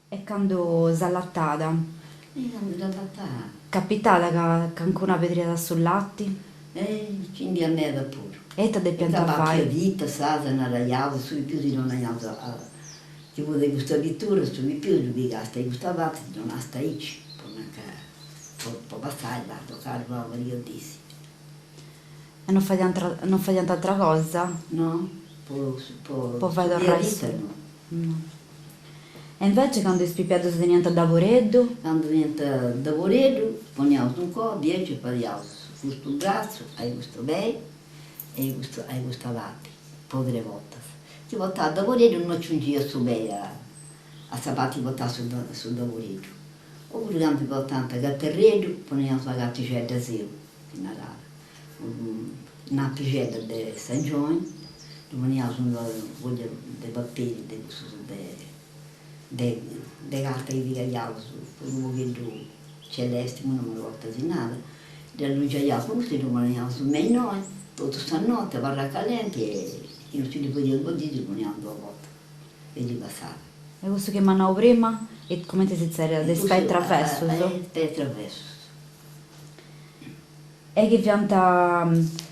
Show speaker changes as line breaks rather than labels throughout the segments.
E candu s'allatada?
E candu s'allatada.
Capitada ca cancuna pedriat su lati?
E nci nd'iat meda puru.
E ita depiant fai?
Sa piadita, sa naraiaus, su pipiu si donaiaus a chi fut de custa pitura, su pipiu ddu pigasta de custa parti si donasta aici po nanca po passai là, tocàt una pariga de dis.
E non fadiant non fadiant atra cosa?
No, po
po fai torrai su
no.
No. E invece candu is pipiaddus teniant daboreddu?
Candu teniant daboreddu poniaus un coddi aici e fadiaus custu bratzu ai custu pei e custu ai custa parti po tres bortas. Chi portàt daboreddu no aciungiat su pei a a sa parti chi portàt su su daboreddu. Oppuru candu portànt gaterreddu poniaus una cartixedda seu, si narat Un'apixedda de s'angioni, ddu poniaus in una foglia de paperi de cussus de de carta chi pigaiaus unu pogheddu celesti, imui non m'arregordu ita si narat, dd'allungiaiaus cun custu e ddu poniaus me innoi totu sa noti, abarrat callenti e chi non si ddu podiat boddiri ddu poniaus duas bortas e ddi passat.
E cussu chi m'as nau prima, cumenti si zerriat, is pei travessus?
Is pei travessus.
E chi fiant.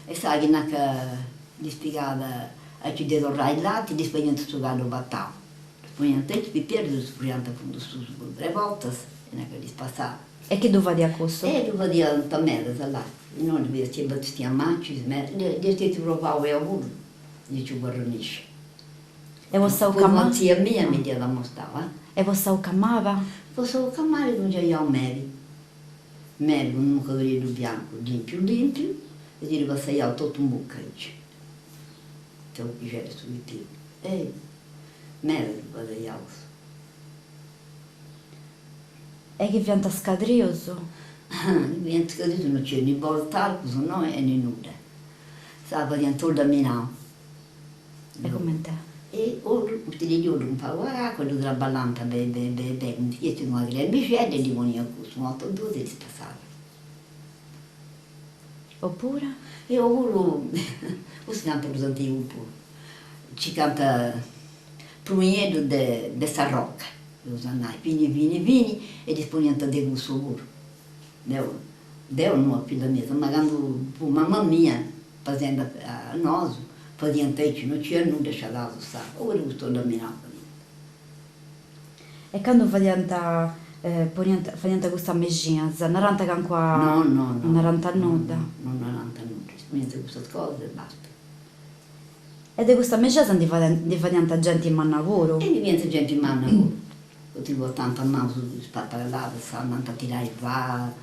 E sa chi naca ddis pigàt aici de torrai lati, ddis poniant su callu fatau, ddus poniant aici, pipieddus ddus furriant a fundu susu po tres bortas e naca ddis passàt.
E chi ddu fadiat cussu?
E ddu fadiant medas, là, innoi ddu fiat tzia Batistina Macis, meda, dd'ia stetiu provau deu puru, nci fui arrennescia.
E po sa 'ucca
mala? Tzia mia mi dd'iat amostau, eh.
E po sa 'ucca maba?
Po sa 'ucca mala ddu giaiaus meli. Meli cun unu mucadoreddu biancu limpiu limpiu e si ddu passaiaus totu in bucca aici, sa buchixedda su pipiu, e meda ddu fadaiaus.
E chi fiant scadrius?
Chi fiant scadrius no nc'est ni borotalcus no e ni nudda, sa fadiant ollu aminau.
E coment'est?
E ollu, unu steddiu de ollu cun pagu acua e ddu traballant beni beni beni beni cumenti chi essit una cremixedda e ddi poniant cussu, una 'orta o duas e ddis passat.
Oppure?
E opuru, custu fiant prus antigu puru, circant pruineddu de de sa rocca, eus a nai, fini fini fini e ddis poniant de cussu puru. Deu deu no a fillas mias, ma candu fut mama mia Fadendi a nosu, fadiant aici, no nc'iat nudda sciadaus sa, oppuru custu ollu aminau fadiant.
E candu fadiant, poniant, fadiant custas mexinas, narant cancua.
No no no.
Non narant nudda.
No narant nudda, si poniant custas cosas e basta.
E de custas mexinas ndi fadiant, ndi fadiant genti manna puru?
E ndi fiant genti manna puru, poita portant a manus is papagalladas, andant a tirai faa,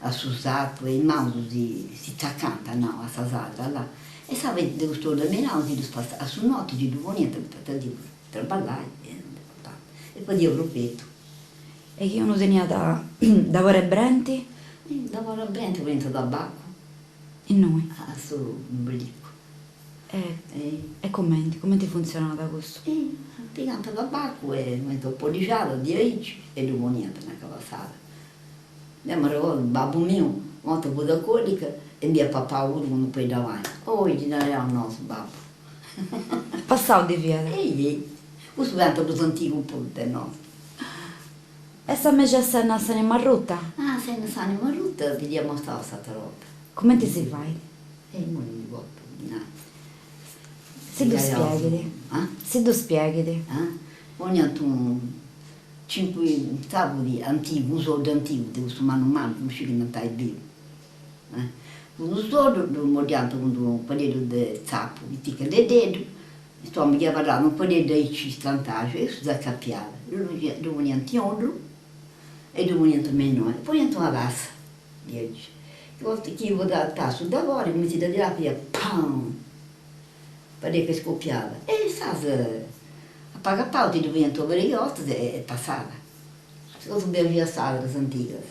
a su satu e is manus si si tzacànt, nau, a sa sarda, là. E sa de custu ollu aminau si ddus passàt, a su noti si ddu poniant poita ndi traballai e ndi portànt. E fadiat profetu.
E chi unu teniat dabori 'e brenti?
Dabori 'e brenti poniant tabacu.
Innui?
A su ombelicu.
E cumenti, cumenti funtzionat cussu?
E pigant tabacu e poniant una poddixada diaici e ddu poniant in sa passada. Deu m'arregordu babbu miu una 'orta fut alcolicu e nd'iat papau puru cun unu pagheddu 'e pani. Oi ddi naraiaus nosu babbu.
Passau ddi fiat?
Ei ei, cussu fiant prus antigu puru de nosu.
E sa mexia sena s'anima arruta?
Ah, sena s'anima arruta ti dd'ia amostau s'atera 'orta.
Cumenti si fait?
E immoi non mi potzu nai.
Si ddu spieghit. Si ddu spieghit.
Poniant unu Cincu fut antigu, unu soddu antigu de cussu mannu mannu, non sciu chi nd'ant ai biu. Unu soddu ddu moddiant cun d'unu pagheddu de tzapu pitichededdeddu, insoma chi abarrat unu pagheddu aici strantaxu e issu s'acapiat, ddu poniant in ollu e ddu poniant me innoi e poniant una tassa diaici, chi fut su dabori cumenti dda tiràt fadiat pam Pariat chi scopiat e insaras a pagu a pagu ti ddu poniant una pariga 'e 'ortas e passat. Totu biaxias sardas antigas.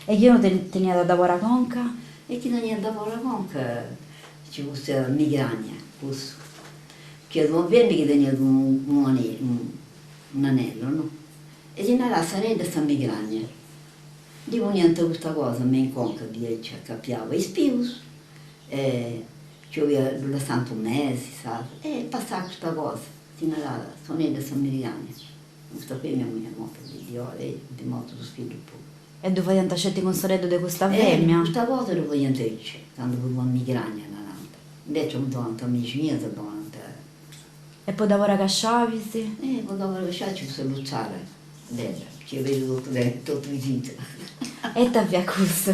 E chi unu teniat dabori a conca?
E chi teniat dabori a conca nci fut sa migrania, cussu. Nc'iat una femina chi teniat unu anellu, un'anellu no, e si narat s'aneddu 'e sa migrania. Ddi poniant custa cosa me in conca diaici acapiau a is pilus E nci 'oliat, ddu lassànt unu mesi, sa, e passàt custa cosa, si narat s'aneddu 'e sa migrania. Custa femina fiat morta de diora e funt mortus is fillus puru.
E ddu fadiant sceti cun s'oreddu de custa femina?
Custa cosa ddu fadiant aici, candu fut una migragna narant. Invecias donant mexinas, donant.
E po dda podi agasciai?
E po dda podi agasciai ci fut sa lutzara bella, ci aberit totu beni, totu visita.
E ita fiat cussu?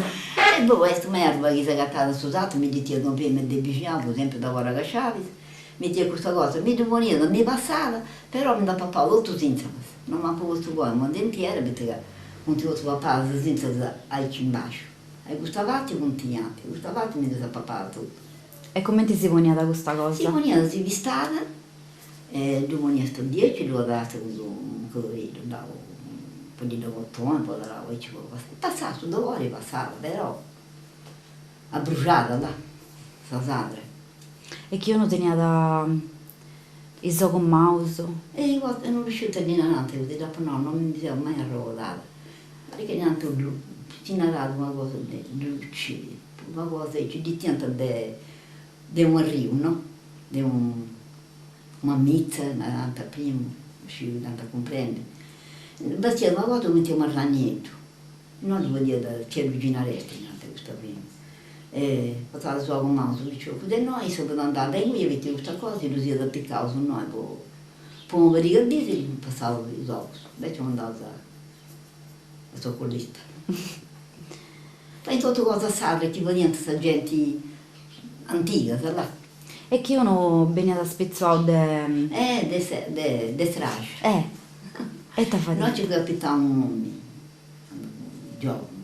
E boh, est un'erba chi s'agatat in su satu, mi dd'itiat una femina de bixinau, po esempiu dda podi agasciai, mi itiat custa cosa, mi ddu poniat, mi passat, però mi nd'apu papau totu s'insaras, non m'apu postu ponni una dentiera poita ca funt totu papadas is insaras aici in basciu, e custa parti funt in artu, custa parti mi ddas apu papadas totu.
E cumenti si poniat custa cosa?
Si poniat, si pistat e ddu poniast diaici e ddu abarrast cun su mucadoreddu, dau unu pagheddu de cotoni, poi torrau aici po passai, passat su dolori passat, però abruxat là sa sadra.
E chi unu teniat is ogus maus?
E non ddu sciu ita ddi narant, ti dd'apu nau, non mi ndi seu mai arregodada, parit chi narant si narat una cosa de druci, una cosa aici, ddi tiant de de unu arriu no, de una mitza narant primu, non sciu dd'ant a cumprendi, bestiat una cosa cumenti unu marranieddu No ddu fadiat tzia Luigina Aresti, narant custa femina. E portàt is ogus maus su piciocu de innoi, issu fiat andau de ingui e bitiu custa cosa e ddus iat apicaus innoi po po una pariga de dis e ddi funt passaus is ogus. Invecias andaus a s'oculista. Faint totu cosas sardas chi fadiant sa genti antiga, là.
E chi unu beniat spitzuau de.
Eh de de de sraxu.
Eh e ita fadiat?
Innoi ci fiat apitau unu giovunu,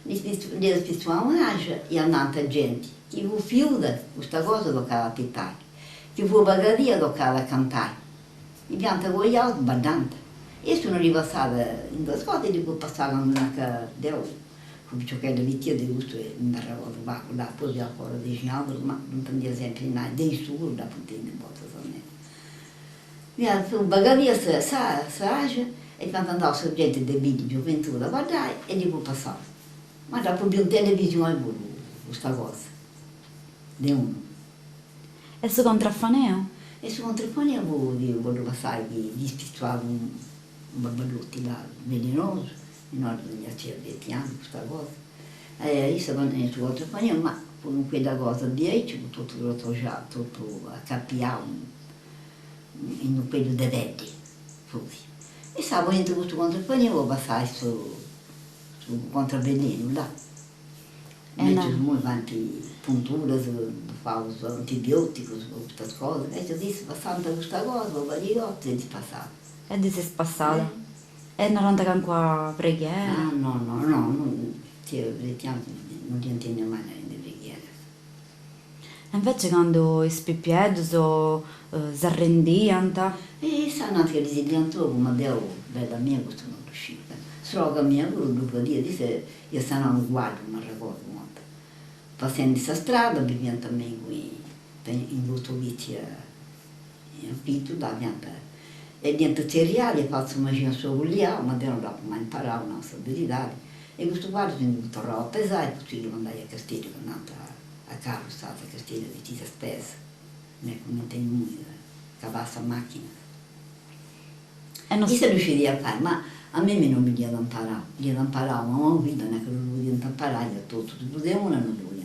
ndi iat spitzuau un'axa e andànt genti, chi fut fiuda custa cosa tocat a apitai, chi fut bagadia tocat a cantai, chi fiant coiaus baddànt, issu non ddi passat in duas cosas e ddi fut passau candu nat ca deu fui piciochedda pitia de custu e mi nd'arregodu pagu, là, poi fia ancora dexi annus ma ddu intendia sempri nai, de issu puru dd'apu intendiu bortas meda. Fiat fut bagadia sa sraxa e fiant andaus sa genti de biddi gioventude a baddai e ddi fut passau. Ma dd'apu biu in televisioni puru custa cosa de unu.
E su contraffaneu?
E su contraffaneu fut po ddu passai chi ddi spitzuat unu baballoti là velenosu e nosu ddi tzia avvertiant custa cosa. E issa su contraffaneu ma cun quella cosa diaici fut totu trotoxau totu acapiau in unu pellu de peddi fut. E sa poniant custu contraffaneu po passai su su contravvelenu, là. Invecias imoi faint punturas, faus antibioticus po custas cosas, invecias issus passant custa cosa po parigotus e ddis passat.
E ddis est passada. E narant calincuna preghiera?
Ah no no no, tzia non dd'ia intendiu mai narendi preghieras.
E invece candu is pipieddus s'arrendiant.
E issa nat ca ddis liant ogu, ma deu, bella mia, custu non ddu sciu. Sroga mia puru ddu fadiat, issa iat sanau unu cuaddu, m'arregordu una 'orta. Passendi sa strada biviant me ingui in custu vitziu in afitu, dda fiant e dd'iant tzerriada, iat fatu su maxina s'ogu liau, ma deu non dd'apu mai imparau, nau sa beridadi, e custu cuaddu si ndi fut torrau a pesai, fut sighiu a andai a Casteddu, ca andant a carru sa a Casteddu a bitiri sa spesa, no est cumenti a immoi ca passat machinas. Issa ddu scidiat fai, ma a mimi non mi dd'iat imparau, dd'iat imparau a una pobidda, nat ca ddu podiant imparai a totus, prus de una non ddu podiant.